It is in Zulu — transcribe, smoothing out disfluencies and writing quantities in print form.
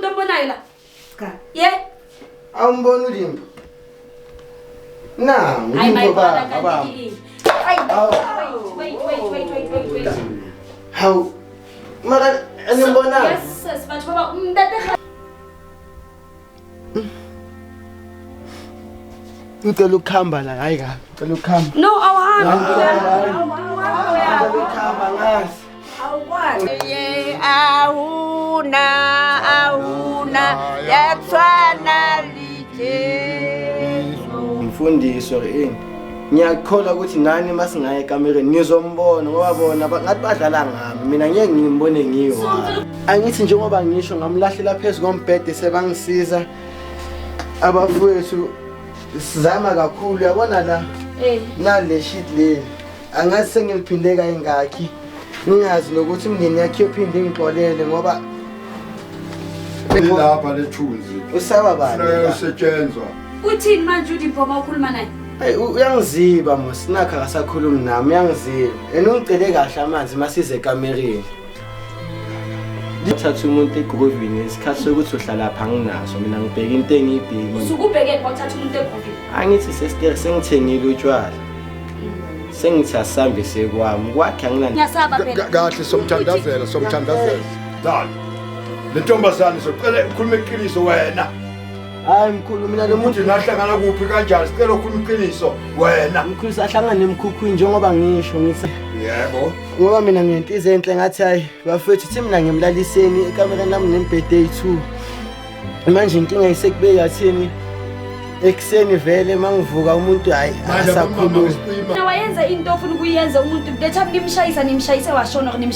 umuntu ombonayo la? Cha. Ye? Awumboni uLimbo? Nangu Hayi my uLimbo brother baba. kanti yini? Ay, wait, wait, wait, wait, wait, wait. Hawu. Mara animbonanga? Yes, sis, batho ba ba ntate ga Ngicela ukuhamba la, hayi kabi. Ngicela ukuhamba. No, awuhambi. Ngicela ukuhamba ngazi. Ye ahuna ahuna ya tshwana le Jesu. Mfundisi or ini. Ngiyakholwa ukuthi nani masingaya ekamereni nizombona ngoba bona ngathi badlala ngami mina ngeke ngimbone ngiyo. Angithi njengoba ngisho ngamlahlela phezu kombhede sebangisiza abafowethu sizama kakhulu yabona la nale shit le angazi sengiliphinde kayingakhi ngingazi nokuthi imndeni yakhe iyophinde ingixolele ngoba Ilapha lethunzi. Usaba bani? Funeka usetshenzwa. Uthini manje uDipho uma ukhuluma naye? Hey, uyangiziba mos nakho akasakhulumi nami uyangiziba. And ungicele kahle amanzi masize ekamereni. Thatha umuntu egroovini isikhathi sokuthi uhlala pha nginaso mina ngibheka into engiyibhekile. Usuke ubhekeni kwathatha umuntu egroovini. Angithi sister sengithengile utshwala. Sengithi asambe sekwami kwakhe angina. Ngiyasaba phela. Kahle somthandazela somthandazela. Dali. Le ntombazane socela ukhulume iqiniso wena. Hayi mkhulu mina lo muntu nahlangana kuphi kanjani sicela ukhulume iqiniso wena. Mkhulu sahlangana emkhukhwini njengoba ngisho ngithi. Yebo. Ngoba mina nginenhliziyo enhle ngathi hayi bafethu thi mina ngimlaliseni ekamereni lami nembhede eyi-2. Manje inkinga isekube yathini ekuseni vele mangivuka umuntu hayi asakhuluma. Wayenza into ofuna ukuyenza umuntu the time nimshayisa nimshayise washona or nimshayise.